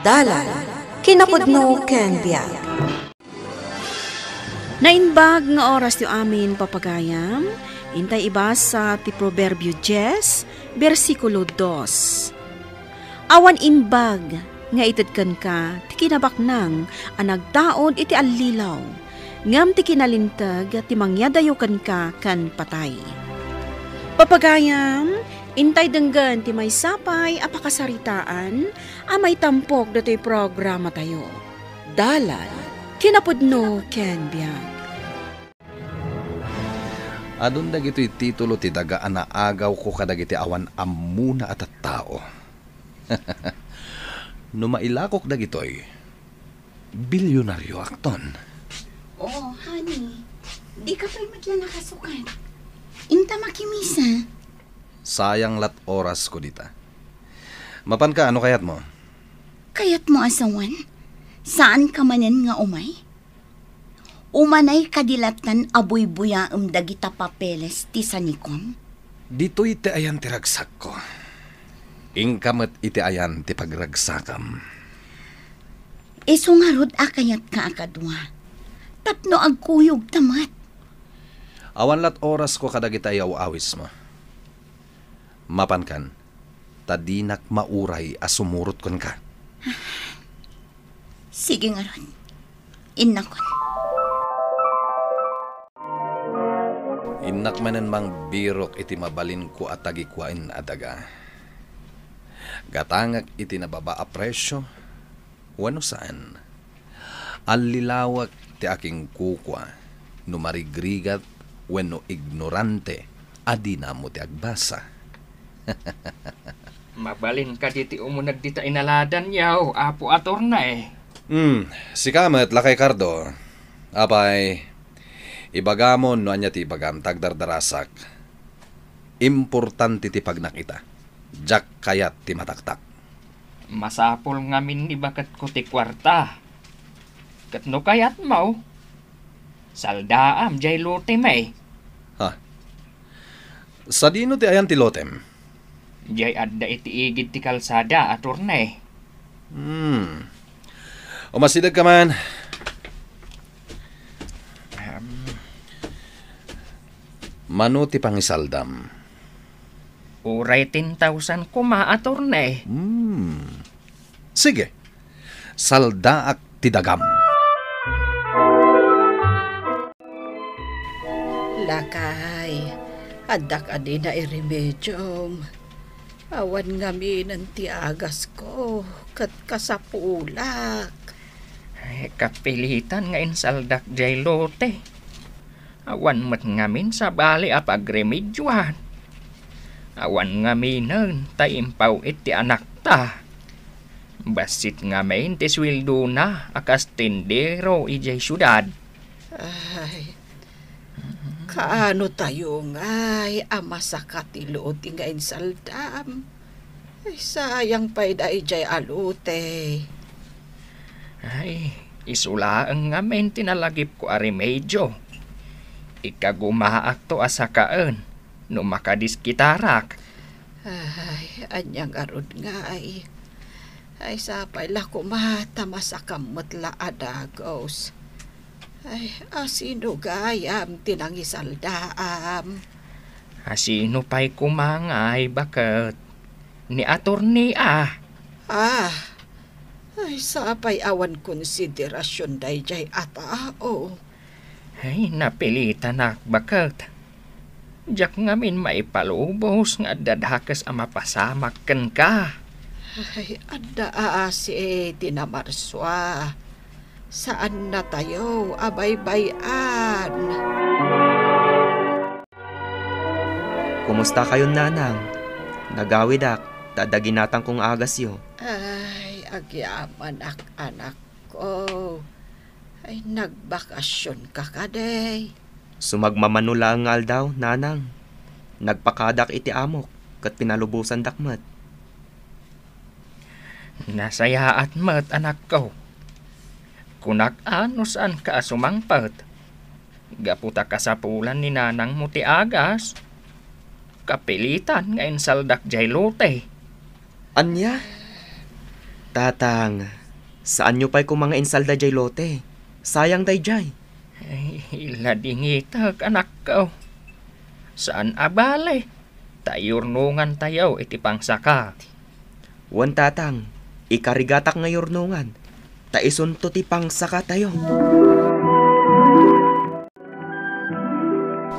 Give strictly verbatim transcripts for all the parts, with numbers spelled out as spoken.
Dalan, kinapudno ken biag. Naimbag nga orastayo amin, papagayam. Intay ibasa ti Proverbio dies, bersikulo dos. Awan imbag nga ited kenka ti kinabaknang a nagtaud iti allilaw, ngem ti kinalinteg ti mangyadayo kenka ken patay. Papagayam, intay denggen ti maysa pay a pakasaritaan a maitampok ditoy programatayo. Dalan, kinapudno ken biag. Adun dagitoy titulo ti daga a naagawko kadagiti awan ammona a tattao. No mailakok dagitoy, bilyonarioakton. Oh, honey, di ka pay met la nakasukat. Inta makimisa. Sayang lat orasko dita. Mapanka, ano kayatmo? Kayatmo a sawen? Saan ka manen nga umay? Umanay kadi lattan a buybuyaem dagita papeles ti sanikom? Ditoy ti ayan ti ragsakko. Inka met iti ayan ti pagragsakam. Isu ngarud a kayatka a kadua. Tapno agkuyogta met. Awan lat orasko kadagita yaw-awismo. Mapankan, ta dinak mauray a sumurot kenka. Sige ngarud. Innakon. Innak manen mangbirok iti mabalinko a tagikuaen a daga. Gatangek iti nababa a presio, wenno saan. Allilawek ti akinkukua no marigrigat wenno ignorante a dina ammo ti agbasa. Mabalin kadi ti umuneg dita inaladan yaw, Apo Attorney? Hmm, sika met, Lakay Cardo. Apay, ibagamon no ania ti ibagam, ta agdardarasak. Importante ti pagnakita. Diak kayat ti mataktak. Masapul ngamin ni baketko ti kuarta. Ket no kayatmo, saldaam jay lotem, eh. Ha? Sadino ti ayan ti lotem? Jay adda iti igid ti kalsada, Attorney. Hmm. Umasideg ka man. Ahem. Mano ti pangisaldam? Uray ten thousand koma, Attorney. Hmm. Sige. Saldaak ti dagam. Lakay, adda kadi nga iremediom? Awan ngaminen ti agasko, ket kasapulak. Ay, kapilitan nga insaldak jay lote. Awan met ngamin sabali a pagremedioan. Awan ngaminen ta impaw-it ti anakta. Bassit ngamin ti sueldona a kas tendero idiay siudad. Ay, kaano tayo ngay a masaka ti lote nga insaldam? Ay, sayang pay daydiay a lote. Ay, isu laeng ngamin ti nalagipko a remedio. Ikagumaakto a sakaen no makadiskitarak. Ay, ania ngarud ngay? Ay, sapay la koma ta masakam met la a dagus. Ay, a sino gayam ti nangisaldaam? A sino pay koma ngay baket? Ni Attorney a. Ah, ay, sapay awan konsiderasion daydiay a tao. Ay, napilitanak baket. Diak ngamin maipalubos nga adda dakes a mapasamak kenka. Ay, adda a asi ti namarsua. Saannatayo a baybay-an. Kumusta kayon, Nanang? Nagawidak, ta adda ginatangko nga agasyo. Ay, agyamanak, anakko. Ay, nagbakasionka kadi? Sumagmamano laeng nga aldaw, Nanang. Nagpakadak iti amok, ket pinalubosandak met. Nasayaat met, anakko. Kunak a no saanka a sumangpet. Gapu ta kasapulan ni nanangmo ti agas, kapilitan nga insaldak jay lote. Ania? Tatang, saanyo pay koma nga insalda jay lote. Sayang dayjay. Ay, ladingitek, anakko. Saan a bale, ta iyurnongantayo iti pangsaka. Wen, Tatang, ikarigatak nga iyurnongan, ta isunto ti pangsakatayo.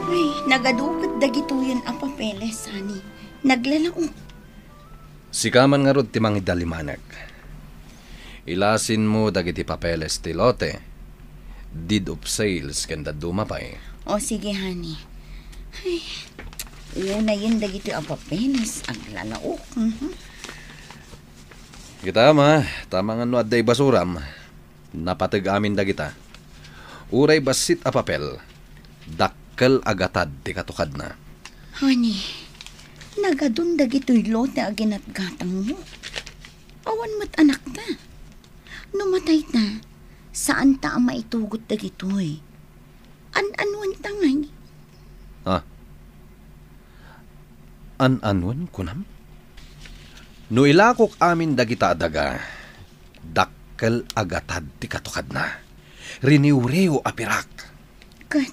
Ay, nagaduket dagitoyen a papeles, honey. Naglalaok. Sika man ngarud ti mangidalimanek. Ilasinmo dagiti papeles ti lote, deed of sales, ken dadduma pay. O, sige, honey. Ay, unayen dagitoy a papeles, aglalaok. Mhm. Kita, ama, tama nga no adda ibasuram. Napateg amin dagita. Uray bassit a papel, dakkel a gatad ti katukadna. Honey, nagadun dagitoy lote a ginatgatangmo. Awan met anakta. No matayta, saanta a maitugot dagitoy. An-anuanta ngay? Ha? An-anuen, kunam? No ilakok amin dagita a daga, dakkel a gatad ti katukadna. Riniwriw a pirak. Ket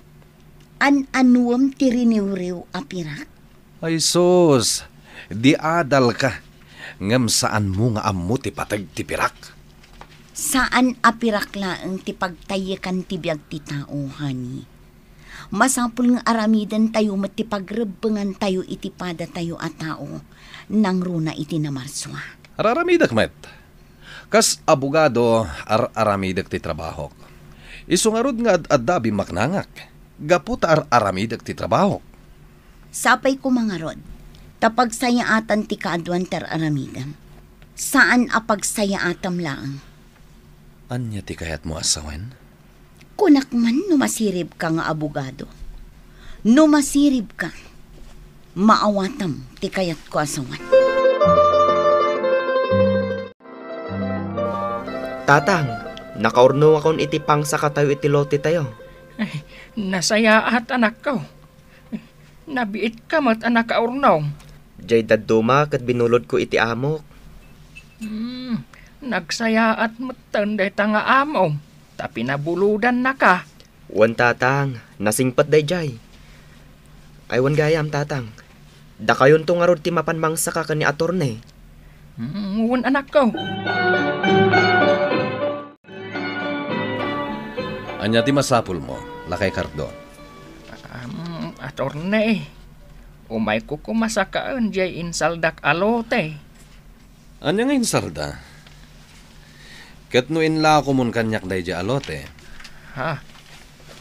an-anuem ti riniwriw a pirak? Ay sus, di adalka, ngem saanmo nga ammo ti pateg ti pirak. Saan a pirak laeng ti pagtayiekan ti biag ti tao, honey. Masapul nga aramidentayo met ti pagrebbengantayo iti padatayo a tao nangruna iti namarsua. Ar-aramidek met. Kas abogado, ar-aramidek ti trabahok. Isu ngarud nga ad-adda a bimmaknangak, gapu ta ar-aramidek ti trabahok. Sapay koma ngarud, ta pagsayaatan ti kaaduan ti ar-aramidem. Saan a pagsayaatam laeng. Ania ti kayatmo a sawen? Kunak man no masiribka nga abogado. No masiribka, maawatam ti kayatko a sawen. Tatang, nakaurnongakon iti pangsakatayo iti lotetayo. Ay, nasayaat, anakko. Nabiitka met a nakaurnong. Jay dadduma ket binulodko iti amok. Hmm, nagsayaat metten dayta nga amom, ta pinabulodannaka. Wen, Tatang, nasingpet dayjay. Ay, wen gayam, Tatang. Dakayonto ngarud ti mapan mangsaka ken ni Attorney. Hmm, wen, anakko. Ania ti masapulmo, Lakay Cardo? Am, Attorney, umayko koma sakaen jay insaldak a lote. Ania nga insalda? Ket no inlakomon kaniak dayjay a lote? Ha?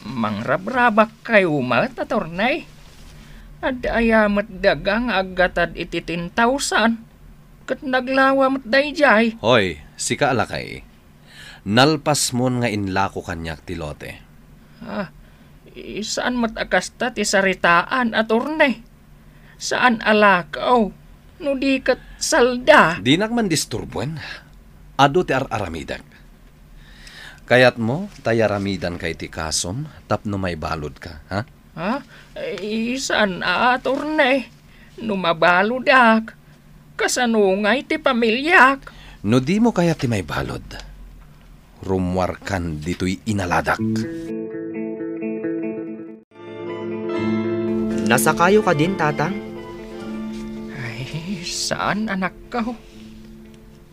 Mangrabrabakkayo met, Attorney? Adda aya met daga nga aggatad iti ten thousand? Ket naglawa met dayjay. Hoy, sika a lakay. Nalpasmon nga inlako kaniak ti lote. Ah, saan met a kasta ti saritaan, Attorney. Saan a lakaw, no di ket salda. Dinak man disturbuen. Adu ti ar-aramidek. Kayatmo ta yaramidanka iti kasom tapno maibaludka, ha? Ha? Eh, saan a, Attorney. No mabaludak, kasano ngay ti pamiliak? No dimo kayat ti maibalud, rummuarkan ditoy inaladak. Nasakayo kadin, Tatang? Ay, saan, anakko.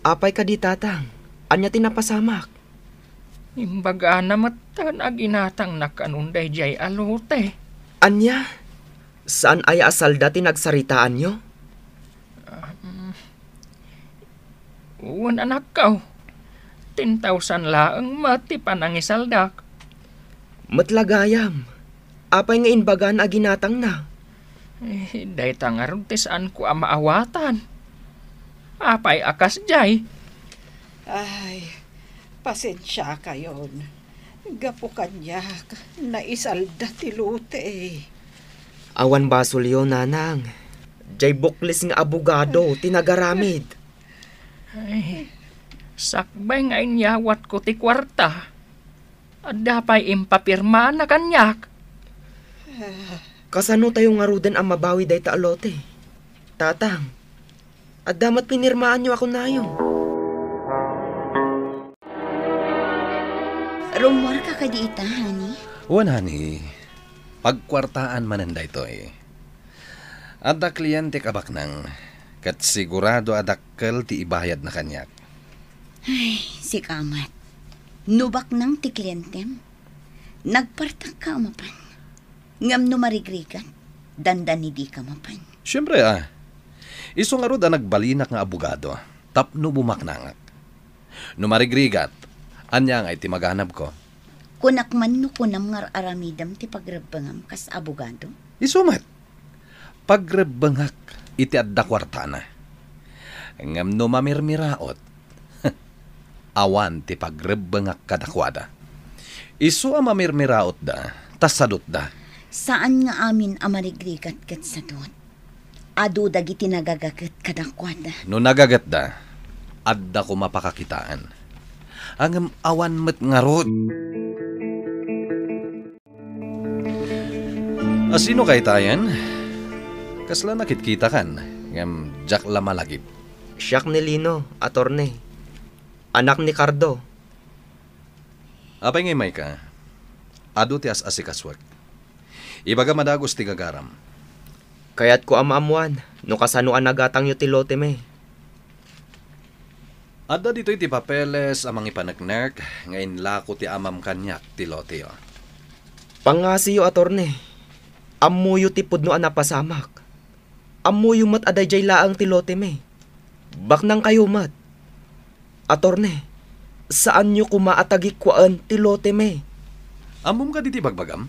Apay kadi, Tatang? Ania ti napasamak? Imbagana metten a ginatangna kanon daydiay a lote. Ania? Saan aya a salda ti nagsaritaanyo? Um, wen, anakko. Ten thousand laeng met ti panangisaldak. Met la gayam. Apay nga imbagana a ginatangna? Eh, dayta ngarud ti saanko a maawatan. Apay a kasdiay? Ay, pasensiakayon. Gapu kaniak, naisalda ti lote. Awan basolyo, nanang. Jay buklis nga abogado ti nagaramid. Ay, sakbay nga inyawatko ti kuarta. Adda pay impapirmana kaniak. Kasano tayo ngaruden a mabawi dayta a lote? Tatang, adda met pinirmaanyo a kunayo. Rummuarka kadi ita, honey? Wen, honey. Pagkuartaan manen daytoy. Adda klientek a baknang, ket sigurado a dakkel ti ibayadna kaniak. Ay, sika met. No baknang ti klientem, nagpartakka a mapan. Ngem no marigrigat, dandanidika mapan. Siempre, a. Isu ngarud a nagbalinak nga abogado tapno bumaknangak. No marigrigat, ania ngay ti maganabko? Kunak man no kunam nga ar-aramidem ti pagrebbengam kas abogado? Isu met, pagrebbengak iti adda kuartana. Ngem no mamirmiraot, awan ti pagrebbengak kadakuada. Isu a mamirmiraotda, ta sadutda. Saan nga amin a marigrigat ket sadut. Adu dagiti nagagaget kadakuada. No nagagetda, adda koma pakakitaan. Ngem awan met ngarud. A sino kaytayen? Kasla nakitkitakan, ngem diak la malagip. Siak ni Lino, atorne. Anak ni Cardo. Apay nga immayka? Adu ti as-asikasuek. Ibagam a dagus ti gagaram. Kayatko a maammoan no kasano a nagatangyo ti loteme. Adda ditoy ti papeles a mangipaneknek nga inlako ti amam kaniak ti loteyo. Pangngasiyo, atorne. Ammoyo ti pudno a napasamak. Ammoyo met a daydiay laeng ti loteme. Baknangkayo met. Atorne, saanyo koma a tagikkuaen ti loteme. Ammom kadi ti bagbagam?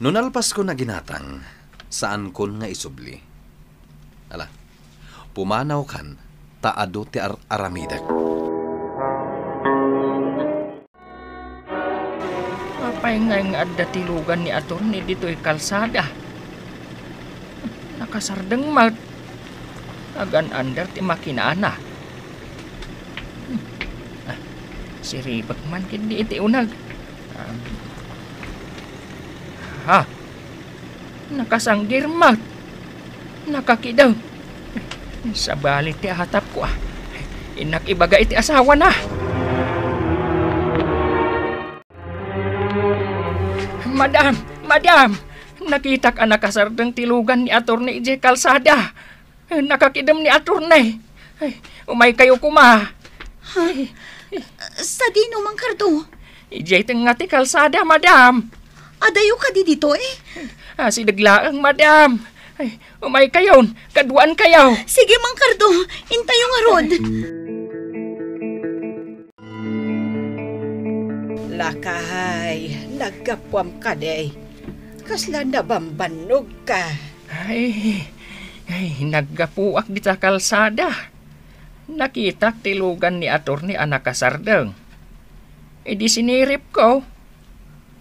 No nalpaskon a ginatang, saankon nga isubli. Ala, pumanawkan ta adu ti ar-aramidek. Apay ngay nga adda ti lugan ni atorne ditoy kalsada? Nakasardeng met. Agan-ander ti makinana. Ah, siribek man ketdi iti uneg. Ah. Ha? Nakasanggir met. Nakakidem. Sabali ti atapko, a. Innak ibaga iti asawana. Madam! Madam! Nakitak a nakasardeng ti lugan ni atorne idiay kalsada. Nakakidem ni atorne. Ay, umaykayo koma. Ha? Sadino, Mang Cardo? Idiay tengnga ti kalsada, madam. Adayo kadi ditoy? Asideg laeng, madam. Ay, umaykayon, kaduaankayo. Sige, Mang Cardo, intayo ngarud. Lakay, naggapuam kadi. Kasla nabambannogka. Ay, ay, naggapuak dita kalsada. Nakitak ti lugan ni atorne a nakasardeng. Idi siniripko,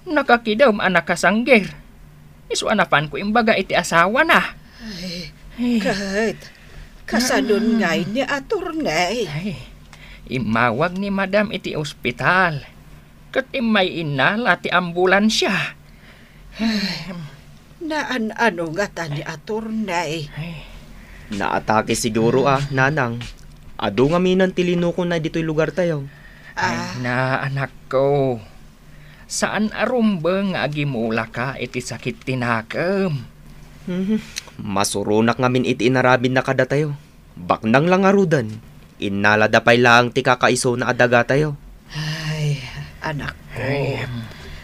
nakakidem a nakasanggir. Isu a napanko imbaga iti asawana. Ay, ay. Ket, kasanon ngay ni atorne? Ay, immawag ni madam iti ospital. Ket immay innala ti ambulansia. Naan-ano ngata ni atorne? Ay. Naatake siguro a, nanang. Adu ngaminen ti linukona ditoy lugartayo. Ay, ah. Na, anakko. Saan a rumbeng nga agimulaka iti sakit ti nakem. Mhm. Masuronak ngamin iti inaramidna kadatayo. Baknang la ngaruden, innalada pay laeng ti kakaisuna a dagatayo. Ay, anakko, ay, em.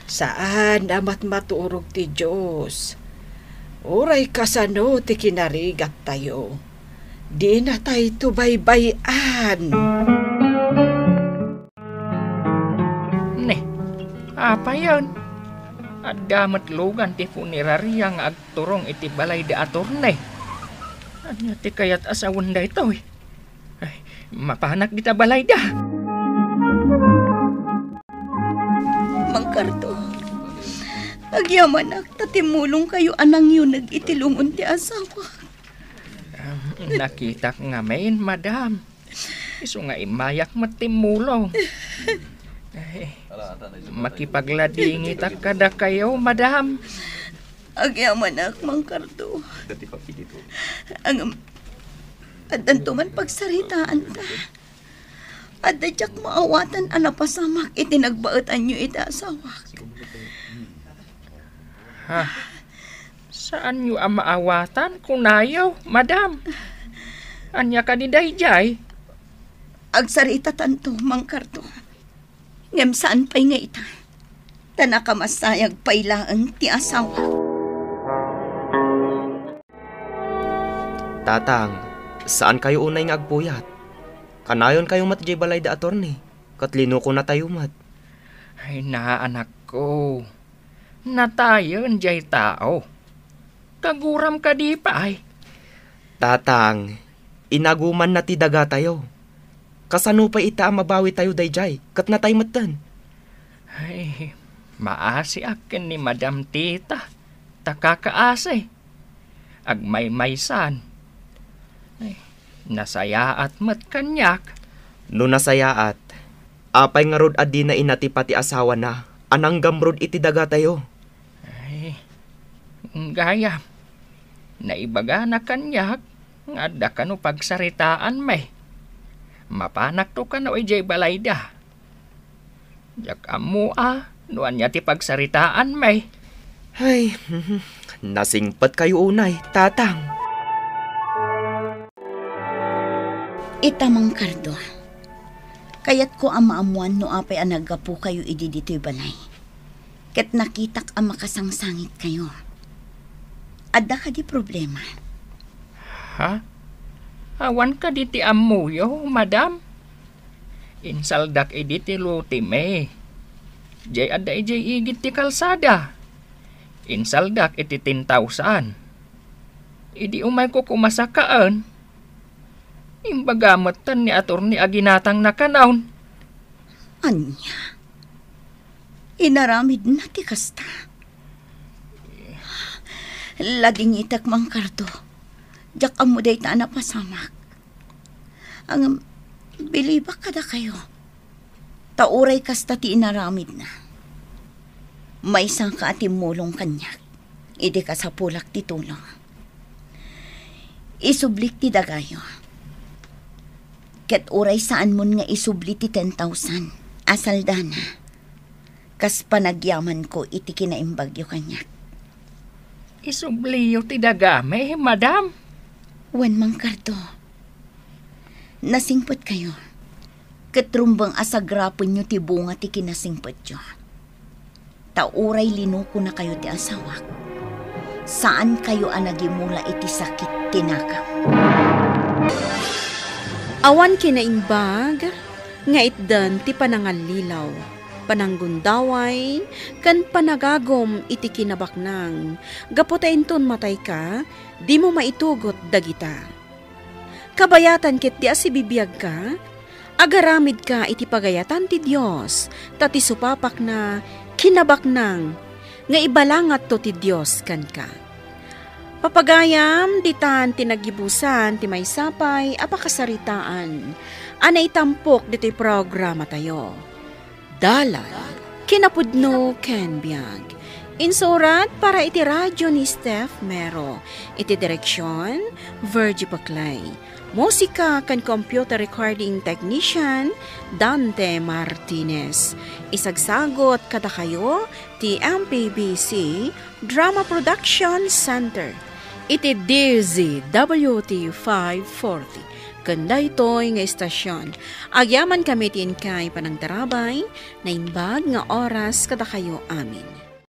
Saan a matmaturog ti Dios. Uray kasano ti kinarigattayo, dinatayto baybay-an. Ne, apayen? Adda met lugan ti funeraria nga agturong iti balay da atorne. Ania ti kayat a sawen daytoy? Ay, mapanak dita balayda. Mang Cardo, agyamanak ta timmulongkayo a nangyuneg iti lungon ti asawak. Am, nakitak ngamin, madam. Isu nga immayak met timmulong. Ay, makipagladingitak kadakayo, madam. Agyamanak, Mang Cardo. Ngem, addanto man pagsaritaanta. Adda diak maawatan a napasamak iti nagbaetanyo iti asawak. Ha? Saanyo a maawatan, kunayo, madam? Ania kadi daydiay? Agsaritatanto, Mang Cardo. Ngem saan pay nga ita, ta nakamasayag pay laeng ti asawa. Tatang, saankayo unay nga agpuyat. Kanayonkayo met diay balay da attorney, ket linukonatayo met. Ay na, anakko. Natayen diay tao. Kaguram kadi pay. Tatang, inagumanna ti dagatayo. Kasano pay ita a mabawitayo daydiay, ket natay metten? Ay, maasiak ken ni Madam Tita, ta kakaasi. Agmaymaysan. Ay, nasayaat met kaniak. No nasayaat, apay ngarud a dina inatipa ti asawana a nanggamrud iti dagatayo? Ay, gayam, naibagana kaniak nga adda kano pagsaritaanmi. Mapanakto kano idiay balayda. Diak ammo a no ania ti pagsaritaanmi. Ay, nasingpetkayo unay, Tatang. Ita, Mang Cardo, kayatko a maammoan no apay a naggapukayo idi ditoy balay. Ket nakitak a makasangsangitkayo. Adda kadi problema? Ha? Awan kadi ti ammoyo, madam? Insaldak idi ti lotemi. Diay adda idiay igid ti kalsada. Insaldak iti ten thousand. Idi umayko koma sakaen, imbaga metten ni attorney a ginatangna kanon. Ania? Inaramidna ti kasta? Ladingitek, Mang Cardo. Diak ammo dayta a napasamak. Ngem, bilibak kadakayo. Ta uray kasta ti inaramidna, maysaka a timmulong kaniak idi kasapulak ti tulong. Isublik ti dagayo. Ket uray saanmon nga isubli ti ten thousand a saldana, kas panagyamanko iti kinaimbagyo kaniak. Isubliyo ti dagami, madam? Wen, Mang Cardo. Nasingpetkayo, ket rumbeng a sagrapenyo ti bunga ti kinasingpetyo. Ta uray linukonakayo ti asawak, saankayo a nagimula iti sakit ti nakam. Awan kinaimbag nga itdan ti panangallilaw, pananggundaway, ken panagagum iti kinabaknang. Gapu ta inton matayka, dimo maitugot dagita. Kabayatan ketdi a sibibiagka, agaramidka iti pagayatan ti Dios, ta ti supapakna kinabaknang nga ibalangatto ti Dios kenka. Papagayam, ditan ti naggibusan ti maysa pay a pakasaritaan a naitampok ditoy programatayo. Dalan, kinapudno ken biag. Insurat para iti radyo ni Steph Mero. Iti direksyon, Virgie Paclay. Musika ken computer recording technician, Dante Martinez. Isagsagot kadakayo ti M P B C Drama Production Center iti D Z W T five forty. Ken daytoy nga istasyon, agyamankami ti inkay panangtarabay, naimbag nga oras kadakayo amin.